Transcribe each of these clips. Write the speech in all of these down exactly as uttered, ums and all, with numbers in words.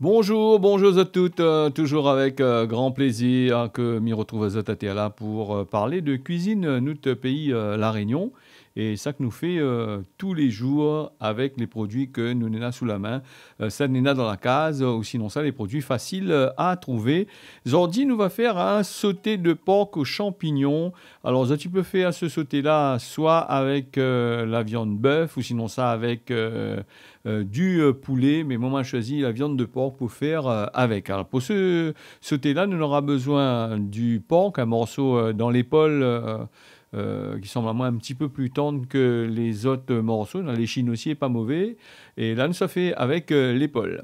Bonjour, bonjour zot tout, euh, toujours avec, euh, grand plaisir ke mi retrouv azot atèr la pou, euh, parl de kuizine, euh, nout péi, euh, La Réunion. É sak nou fé, euh, tou lé jour avèk lé produi ke nou néna sou la min, euh, sak néna dan la kaz, euh, ou sinonsa lé produi fasil, euh, a trouvé. Zordi nou va fé in soté de por o shanpignon. Alor, zot i pé fé se soté la soi avèk, euh, la viann bèf ou sinonsa avèk, euh, euh, du, euh, poulé, mé moin, moin la shoizi la viann de por pou fé, euh, avèk. Alor, pou se soté la, nou nora bezoin du por, in morso, euh, dan lépol, euh, euh, ki sanm amoin in ti pé pli tann ke lé zot morso. Dan lé shine osi lé pa mové. É la, nou sa fé avèk, euh, lépol.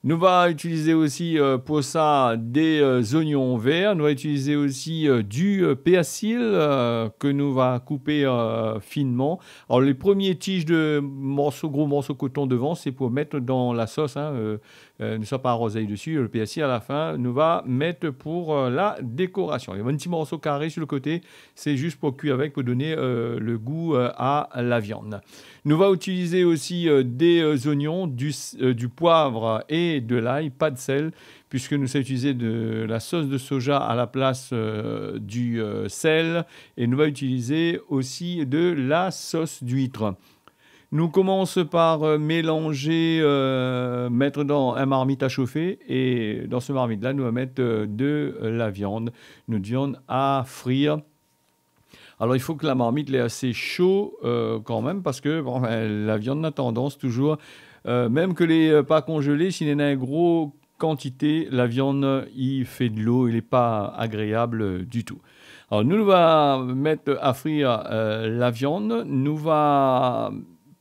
Nou va itiliz osi, euh, pou sa, dé, euh, zoignon vèr. Nou va itiliz osi, euh, du, euh, pèrsil, euh, ke nou va koupé, euh, finman. Alor, lé promié tij de morso, gro morso koton dovan, sé pou mèt dan la sos, in, euh, euh, nou sa pa arozé dési, le pèrsil a la fin, nou va mèt pou, euh, la dékorasion. Néna in ti morso karé su le koté, sé zis pou kui avèk, pou done, euh, le gou, euh, a la viann. Nou va itiliz osi, euh, dé, euh, zoignon, du s-, euh, du poiv é de lay, pa de sèl, puiske nou sa itiliz de la sos de soja a la plas, euh, du, euh, sèl, é nou va itiliz osi de la sos d'uit. Nou komans par, euh, mélanzé, euh, mèt dan in marmit a shofé, é dan se marmit la, nou va mèt, euh, de, euh, la viann, nout viann a frir. Alor, i fo ke la marmit lé asé sho, euh, kan mèm, parske, bon, bin, la viann na tandans toujour, euh, mèm ke lé, euh, pa konzélé, si néna in gro kantité, la viann i fé dolo, lé pa agréab, euh, ditou. Alor, nou, nou va mèt a frir, euh, la viann, nou va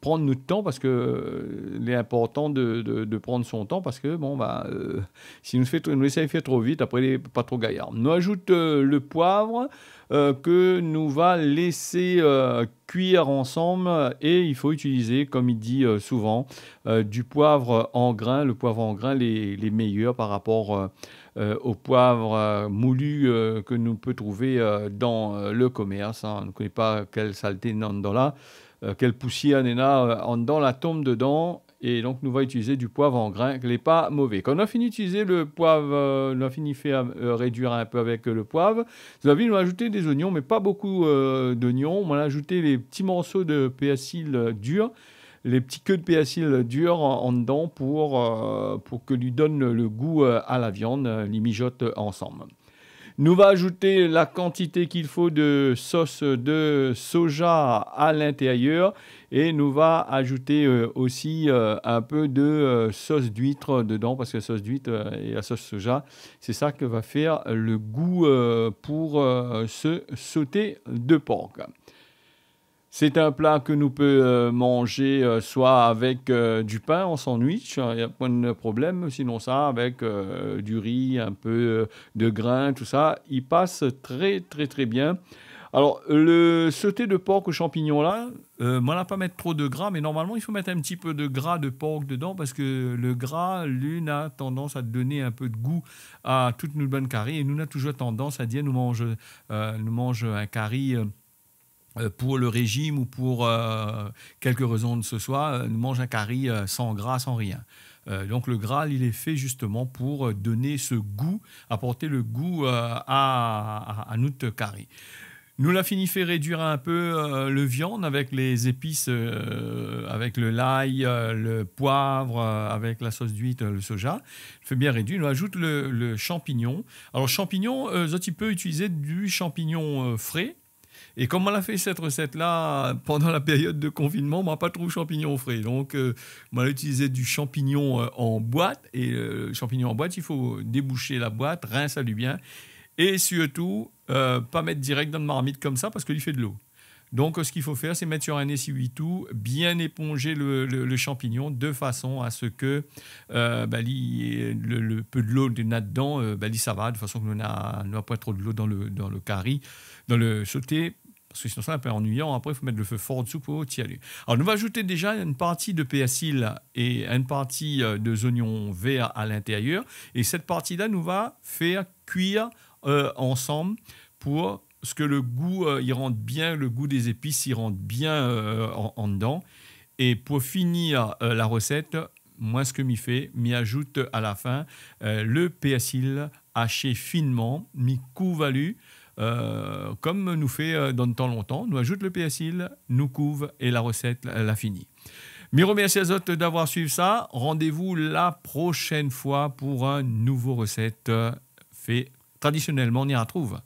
pran nout tan parske, euh, lé inportan de, de, de pran son tan parske, bon, ba, euh, si nou fé tro, nou éséy fé tro vit, apré, lé pa tro gayar. Nou azout, euh, le poiv, euh, ke nou va lésé, euh, kuir ansanm, é i fo itiliz, kom i di, euh, souvan, euh, du poiv an grin. Le poiv an grin, lé, lé méyèr par rapor, euh, euh, o poiv, euh, moulu, euh, ke nou pé trouvé, euh, dan, euh, le komèrs, in. Nou koné pa kèl salté néna andan la, euh, kèl pousièr néna, euh, andan la tonm dedan. É donk, nou va itiliz du poiv an grin, ke lé pa mové. Kan nou la fini itiliz le poiv, euh, nou la fini fé, euh, réduir in pé avèk, euh, le poiv, zot la vi, nou la azout dé zoignon, mé pa bokou, euh, d'oignon. Moin la azout lé ti morso de pèrsil, euh, dir, lé ti ke de pèrsil dir an, andan pou, euh, pou ke li done le gou, euh, a la viann, euh, li mijot ansanm. Nou va azout la kantité k'i fo de sos de soja a lintérièr é nou va azout, euh, osi, euh, in pé de, euh, sos d'uit dedan, parske la sos d'uit, euh, é la sos soja, sé sa ke va fé le gou, euh, pou, euh, se soté de por. Sé in pla ke nou pé, euh, manzé, euh, soi avèk, euh, du pin an sandwich, in, na poin de problèm. Sinonsa, avèk, euh, du ri, in pé, euh, de grin, tousa, i pas trè, trè, trè bien. Alor, le soté de por o shanpignon la, euh, moin la pa mèt tro de gra, mé normalman, i fo mèt in ti pé de gra de por dedan parske le gra, li, na tandans a done in pé de gou a tout nout bann kari. É nou, na toujour tandans a dir, nou manz, euh, nou manz in kari, euh, euh, pou le réjim ou pou, euh, kèlk rézon ke se soi, euh, nou manz in kari, euh, san gra, san rien. Euh, donk le gra, li lé fé zistoman pou, euh, done se gou, aport le gou, euh, a, a, a nout kari. Nou la fini fé réduir in pé, euh, le viann avèk lé zépis, euh, avèk le lay, euh, le poiv, euh, avèk la sos d'uit, euh, le soja. Fé bien réduir, nou azout le, le shanpignon. Alor, shanpignon, euh, zot i pé itiliz du shanpignon, euh, fré, É kom moin la fé sèt resèt la pandan la périod de konfinman, moin la pa trouv shanpignon fré. Donk, euh, moin la itiliz du shanpignon, euh, an boit. É, euh, shanpignon an boit, i fo déboush la boit, rins ali bien. É sirtou, euh, pa mèt dirèk dan marmit konmsa parske li fé dolo. Donk, sak i fo fé, sé mèt sur in ésuiy-tout, bien éponz le, le, le shanpignon de fason a se ke, euh, ba, li, le, le pé dolo ke na dedan, euh, ba, li sava, de fason ke nou na, nou na poin tro dolo dan le, dan le kari, dan le soté, parske sinonsa, lé in pé anuiyan. Apré, i fo mèt le fé for dsou pou tir ali. Alor, nou va azout déza in parti de pèrsil é in parti, euh, de zoignon vèr a lintérièr. É sèt parti la, nou va fé kuir, euh, ansanm pou ke le gou, euh, i rant bien, le gou dé zépis i rant bien, euh, an, andan. É pou fini, euh, la resèt, Moin, sak mi fé, mi azout a la fin, euh, le pèrsi ashé finman, mi kouv ali, euh, konm nou fé, euh, dan tan lontan, nou azout le pèrsi, nou kouv é la resèt la, la fini. Mi remèrsi azot d'avoir suiv sa. Randévou la proshèn foi pou in nouvo resèt, euh, fé tradisionèlman, ni artrouv.